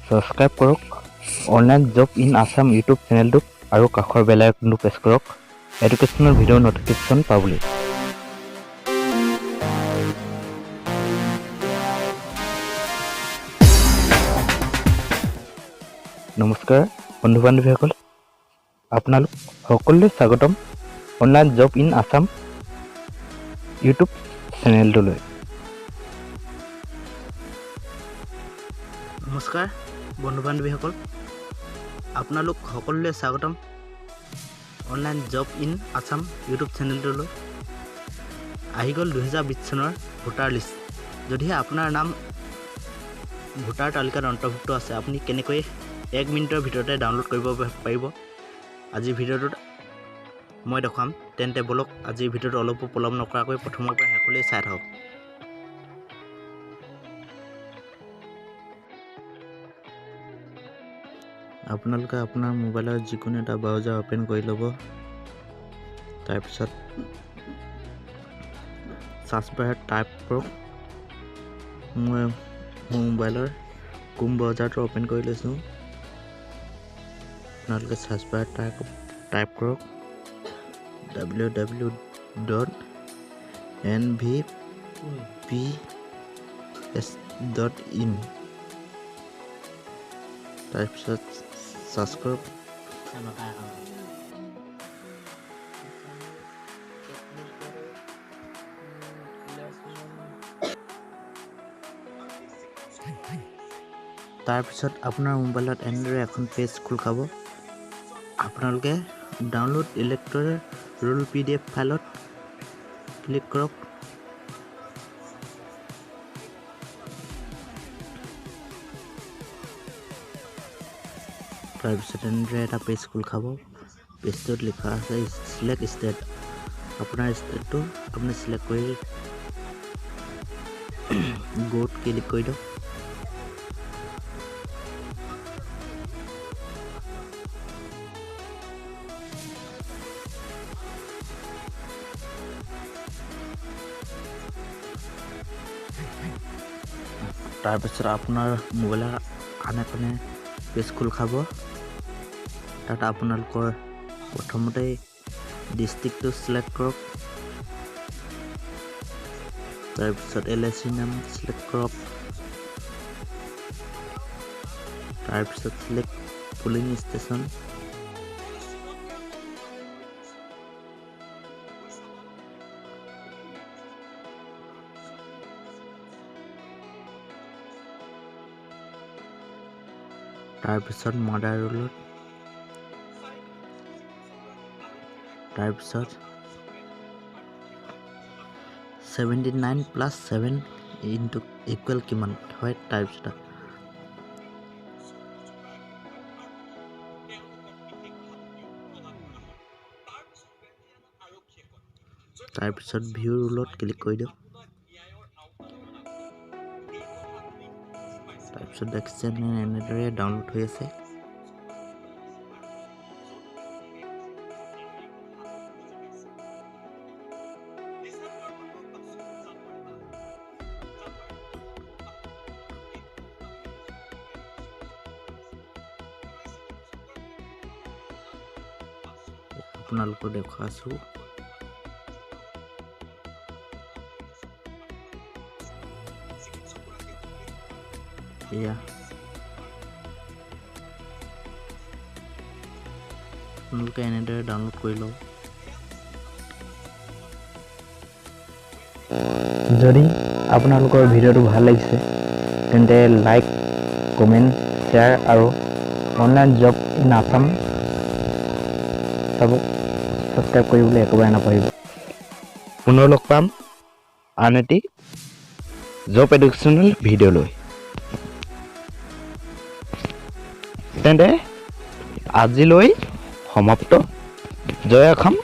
Subscribe কৰক online job in Assam YouTube চেনেলটোক আৰু কাষৰ বেল আইকনটো প্ৰেছ কৰক এডুকেশ্যনেল ভিডিঅ' ন'টিফিকেশ্যন পাবলৈ। নমস্কাৰ বন্ধু বান্ধৱীসকল, আপোনালোক সকলোলৈ স্বাগতম online job in Assam YouTube চেনেলটোলৈ। নমস্কাৰ বন্ধু বান্ধৱীসকল, আপোনালোক সকলোলৈ স্বাগতম online job in Assam YouTube চেনেলটোলৈ। আহি গ'ল 2020 চনৰ ভোটাৰ লিষ্ট। যদিহে আপোনাৰ নাম ভোটাৰ তালিকাত অন্তৰ্ভুক্ত আছে, আপুনি কেনেকৈ এক মিনিটৰ ভিতৰতে ডাউনলোড কৰিব পাৰিব, আজিৰ ভিডিঅ'টোত মই দেখুৱাম। তেন্তে ব'লক, আজিৰ ভিডিঅ'টো অলপো পলম নকৰাকৈ প্ৰথমৰ পৰা শেষলৈ চাই থাকক। আপোনালোকে আপোনাৰ মোবাইলৰ যিকোনো এটা ব্ৰাউজাৰ অ'পেন কৰি ল'ব। তাৰপিছত চাৰ্চ বাৰত টাইপ কৰক। মই মোৰ মোবাইলৰ ক্ৰোম ব্ৰাউজাৰটো অ'পেন কৰি লৈছোঁ। আপোনালোকে চাৰ্চ বাৰত টাইপ কৰক ww.nvps.in। তাৰপিছত চাৰ্চ কৰক। তাৰপিছত আপোনাৰ মোবাইলত এনেদৰে এখন পেজ খোল খাব। আপোনালোকে ডাউনলোড ইলেক্টৰ ৰোল পিডিএফ ফাইলত ক্লিক কৰক। তাৰপিছত এনেদৰে এটা পেজ খোল খাব। পেজটোত লিখা আছে চিলেক্ট ষ্টেট। আপোনাৰ ষ্টেটটো আপুনি চিলেক্ট কৰি গ'ত ক্লিক কৰি দিয়ক। তাৰপিছত আপোনাৰ মোবাইলৰ আন এখনে পেজ খোল খাব। তাত আপোনালোকৰ প্ৰথমতে ডিষ্ট্ৰিক্টটো চিলেক্ট কৰক। তাৰপিছত এলএচি নাম চিলেক্ট কৰক। তাৰপিছত চিলেক্ট পলিং ষ্টেচন। তাৰপিছত মাদাৰ ৰোলত, তাৰপিছত 79 plus 7 into equal কিমান হয়। তাৰপিছত ভিউ ৰোলত ক্লিক কৰি দিয়ক। তাৰপিছত দেখিছে এনেদৰে ডাউনলোড হৈ আছে। আপোনালোকক দেখুৱাইছোঁ। এয়া আপোনালোকে এনেদৰে ডাউনলোড কৰি লওক। যদি আপোনালোকৰ ভিডিঅ'টো ভাল লাগিছে, তেন্তে লাইক, কমেণ্ট, শ্বেয়াৰ আৰু অনলাইন জব ইন আছাম চাব ছাবস্ক্ৰাইব কৰিবলৈ একেবাৰে নাপাহৰিব। পুনৰ লগ পাম আন এটি জব এডুকেশ্যনেল ভিডিঅ' লৈ। তেন্তে আজিলৈ সমাপ্ত। জয় অসম।